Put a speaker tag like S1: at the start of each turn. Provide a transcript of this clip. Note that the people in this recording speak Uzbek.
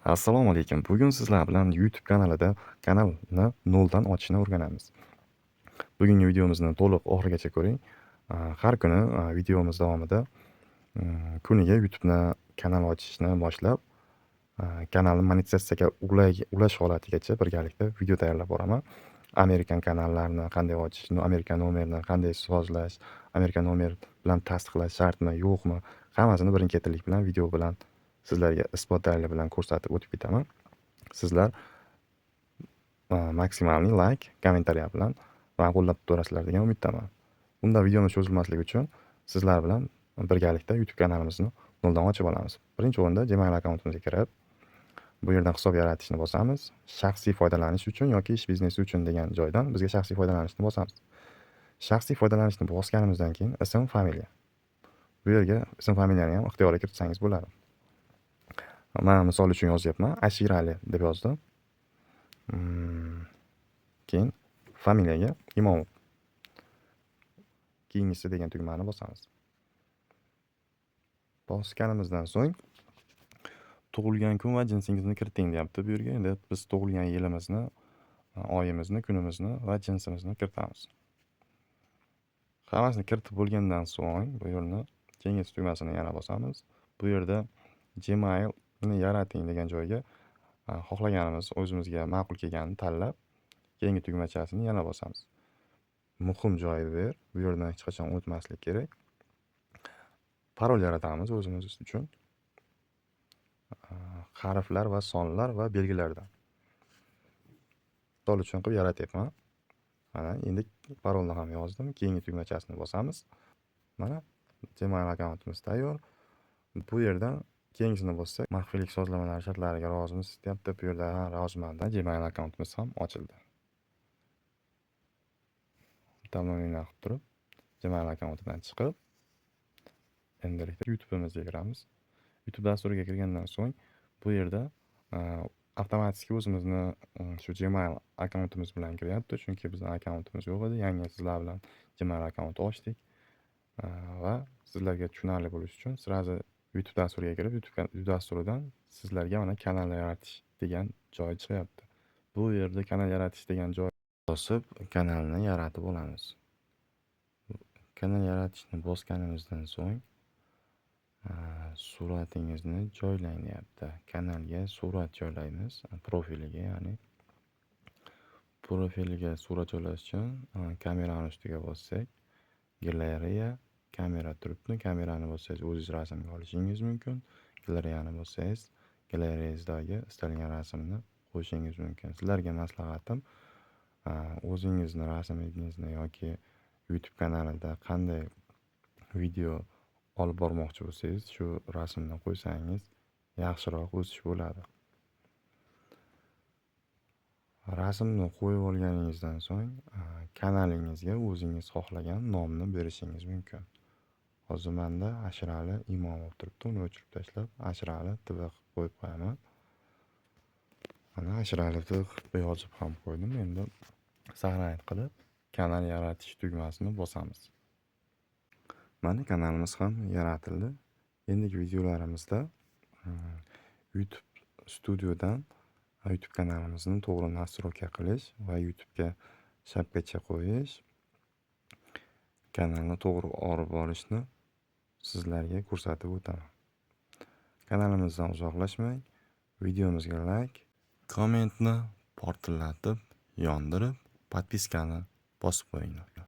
S1: Assalomu alaykum. Bugun sizlar bilan YouTube kanalida kanalni noldan ochishni o'rganamiz. Bugungi videomizni to'liq oxirigacha ko'ring. Har kuni videomiz davomida kuniga YouTube'ni kanal ochishni boshlab, kanalni monetizatsiyaga ulash holatigacha birgalikda video tayyorlab boraman. Amerikan kanallarini qanday ochish, Amerikan nomerini qanday sozlash, Amerikan nomer bilan tasdiqlash shartmi, yo'qmi, hammasini birin-ketinlik bilan video bilan sizlarga isbot dalil bilan ko'rsatib o'tib ketaman. Sizlar максимальный layk, kommentariya bilan mani qo'llab turasizlar degan umiddaman. Unda videoni cho'zilmasligi uchun sizlar bilan birgalikda YouTube kanalimizni noldan ochib olamiz. Birinchi o'rinda Gmail akkauntimizga kirib, bu yerdan hisob yaratishni bosamiz. Shaxsiy foydalanish uchun yoki ish biznesi uchun degan joydan bizga shaxsiy foydalanishni bosamiz. Shaxsiy foydalanishni bosganimizdan keyin ism, familiya. Bu yerga ism, familiyani ham ixtiyoriy kiritsangiz bo'ladi. Man misol uchun yozyapman. Ashirali deb yozdim. Keyin familiyaga Imomov. Keyingisi degan tugmani bosamiz. Bosganimizdan so'ng tug'ilgan kun va jinsingizni kiriting deyapti bu yerga. Endi biz tug'ilgan yilimizni, oyimizni, kunimizni va jinsimizni kiritamiz. Hammasini kiritib bo'lgandan so'ng bu yerni keyingisi tugmasini yana bosamiz. Bu yerda Gmailni yarating degan joyga xohlaganimiz, o'zimizga ma'qul kelganini tanlab, keyingi tugmachasini yana bosamiz. Muhim joyi bu yer. Bu yerdan hech qachon unutmaslik kerak. Parol yaratamiz o'zimiz uchun. Harflar va sonlar va belgilardan. Misol uchun qilib yaratyapman. Mana endi parolni ham yozdim. Keyingi tugmachasini bosamiz. Mana, Gmail akkauntimiz tayyor. Bu yerdan keyingisini bossak, maxfiylik sozlamalari shartlariga rozimisiz deyapti. Bu yerda ha, roziman. Gmail akkauntimiz ham ochildi. Обновление qilib turib, Gmail akkauntidan chiqib, endilikda YouTube'imizga kiramiz. YouTube dasturiga kirgandan so'ng bu yerda avtomatik o'zimizni shu Gmail akkauntimiz bilan kiryapti, chunki bizni akkauntimiz yo'q edi. Yangi sizlar bilan Gmail akkaunt ochdik. Va sizlarga tushunarli bo'lishi uchun сразу YouTube dasturiga kirib, YouTube dasturidan sizlarga mana kanal yaratish degan joy chiqyapti. Bu yerda kanal yaratish degan joy bosib, kanalni yaratib olamiz. Kanal yaratishni bosganimizdan so'ng suratingizni joylang deyapti. Kanalga surat joylaymiz, profiliga, ya'ni. Profiliga surat joylash uchun kamerani ustiga bossak, galereya, kamera turibdi. Kamerani bossangiz, o'zingiz rasmga olishingiz mumkin. Galereyani bossangiz, galereyangizdagi istalgan rasmni qo'yishingiz mumkin. Sizlarga maslahatim, o'zingizni rasmingizni yoki YouTube kanalida qanday video olib bormoqchi bo'lsangiz, shu rasmni qo'ysangiz yaxshiroq o'sish bo'ladi. Rasmni qo'yib olganingizdan so'ng kanalingizga o'zingiz xohlagan nomni berishingiz mumkin. Hozir menda Ashirali Imomov turibdi. Uni o'chirib tashlab, Ashirali TV qilib qo'yib qo'yaman. Mana, Ashirali TV qilib yozib ham qo'ydim. Endi сохранить qilib, kanal yaratish tugmasini bosamiz. Mana, kanalimiz ham yaratildi. Endigi videolarimizda YouTube Studiodan YouTube kanalimizni to'g'ri настройка qilish va YouTube'ga shapkacha qo'yish, kanalni to'g'ri olib borishni sizlarga ko'rsatib o'taman. Kanalimizdan uzoqlashmang. Videomizga layk, kommentni portillatib, yondirib, подписка ni bosib qo'yinglar.